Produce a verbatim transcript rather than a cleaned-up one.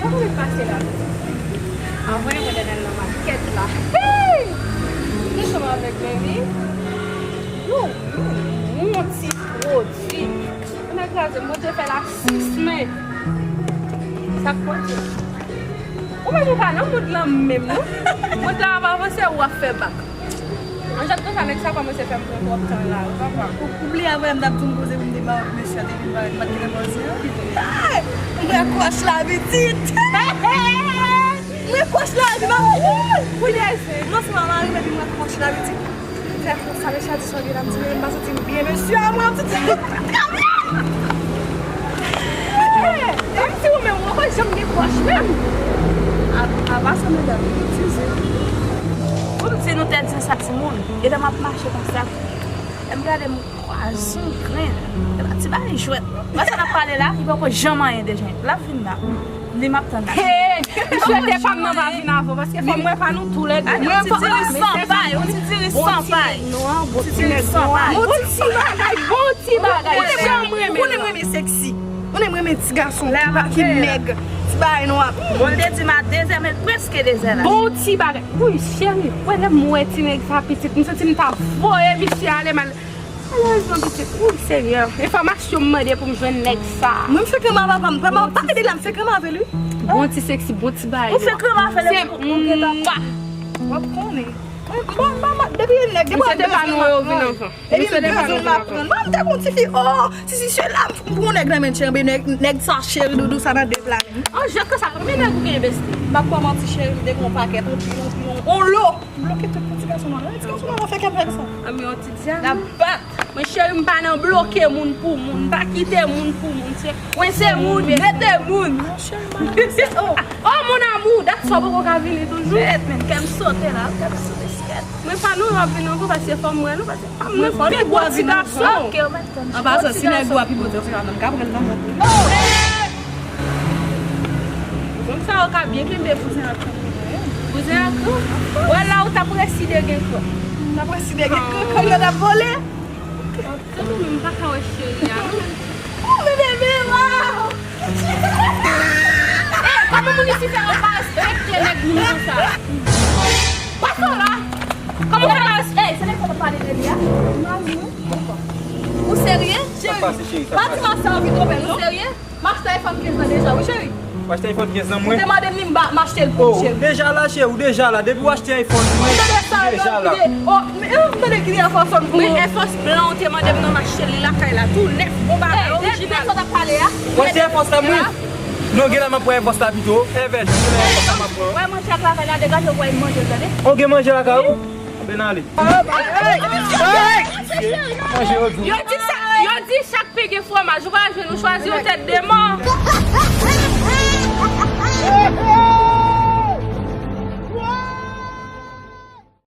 Kòman li pase la? Anvoye mwen dènèl nan makèt la. Hey! Ki chanm avèk baby? Nou, nou, nou, yon ti pwodui. Mwen kraze, mwen te fè la sis men. Sa k pwodui? Ou menm ou pa nan mood lan menm, non? Mood lan ap avanse, ou ap fè bak. An jèt konsa, nèg sa kòmanse fè m pran twòp tan la, ou konprann? Ou, ou bliye avè m t ap di m koze pou m te ba w mesye a te vin parèt, m pa t gentan panse an. Ay! M pran kwòch la, pitit! M pran kwòch la, epi m ap, wouy! Kounye a, non sèlman m arive, epi m pran kwòch la, pitit. Fè konsa, mesye a di sa, gen la, m di, men m pa santi m byen, mesye a, mwen, m santi m trè byen! Menm si ou menm, ou pa janm gen kwòch menm. A, apa sa medam yo itize. Kòmsi nou te di sa timoun, e lè m ap mache konsa, lè m gade m kwaze yon grenn, e pa ti bagay jwèt. Wè sa n ap pale la, li poko janm anyen deja. L ap vin la. Li m ap tann la. Hey! M swete fanm nan pa vin avè w, paske fanm mwen pa nou toulède. Mwen ti diri san pay, yon ti diri san pay. Ti diri san pay. Bon ti bagay, bon ti bagay. Ou konnen m renmen, ou konnen m renmen seksi. Ou konnen m renmen ti gason, ti bagay ki mèg, ti bagay nwa. Bon, l te di m a dezè, men l prèske dezè la. Bon ti bagay. Wi, cheri, wè lè m wè ti nèg sa pitit, m santi m ta voye misye ale mal. Malerezman, pitit, wi, Senyè. Enfòmasyon m mande pou m jwenn nèg sa. Mwen, m fè kòman papa m, papa m, pa gade la, m fè kòman avè li. Bon ti seksi, bon ti bagay. Ou fè kòman avè li, ou gentan. W ap konnen. Bon, manman, depi nèg, depi misye te pa nou yo vin anvan. Epi misye te pa nou vin anvan. Bon, m te gon ti fi, oh, si, si, sela, m pran nèg nan men cheri, nèg, nèg sa cheri doudou sa nan de pla. An jèt konsa, konbyen nèg ou gen besti? M ap pran manti cheri, m te gon pakèt, on pil, on pil, on lo. M bloke tout pou ti gason nan. Ti gason nan fè kèk nèg sa. An, men yon ti djab. N ap bat. Mwen cheri, m pa nan bloke moun pou moun, m pa kite moun pou moun. Se kwense moun, mete moun. Oh, oh, mon amour, dat sa poko ka vini toujou. Shit, men kè m sote la, kè m sote skèt. Mwen pa nou w ap vin anvan, paske fò m wè nou, paske fò m nan pi gwo ti gason. Ok, ou mèt tann. An pasan, si nèg ou a pi pote, ou se ka nan ka pran l nan vant. Oh! Moun sa yo ka byen kenbe bouzen ak kan. Bouzen ak kan? Wè la ou t ap resi de gen kan. T ap resi de gen kan, kan yo t ap vole. Tankou m pa ka wè cheri a, non. Oh, men bebe, waw! Eh, kòman moun isi fè yo pa respekte nèg moun konsa? Pase la! Kòman fè la? Eh, se nèg sa t ap pale de li a? Ou serye? Cheri, pa di m sa anvi twonpe m, non. Ou serye? M achte iPhone kenz lan deja, wi, cheri. Ou achte iPhone kenz lan, mwen? Ou te mande m li m ba, m achte l pou ou, cheri. Deja la, cheri, ou deja la. Depi ou achte iPhone, mwen, ou deja la. Oh, men, eh, m tande ki Air Force One pou ou. Men Air Force blan ou te mande m nan, m achte li lakay la, tou nèf, bon bagay, orijinal. Ou achte Air Force la, mwen? Non, gen la m ap pran Air Force la pito. Evè, se Air Force la m ap pran. Wè manje ak lakay la, degaje w pou al manje l, tande? Ou gen manje lakay ou? Anben ale. Manje yo di. Yo di chak pi gen fwomaj, ou pa jwenn ou chwazi yon tèt de mò.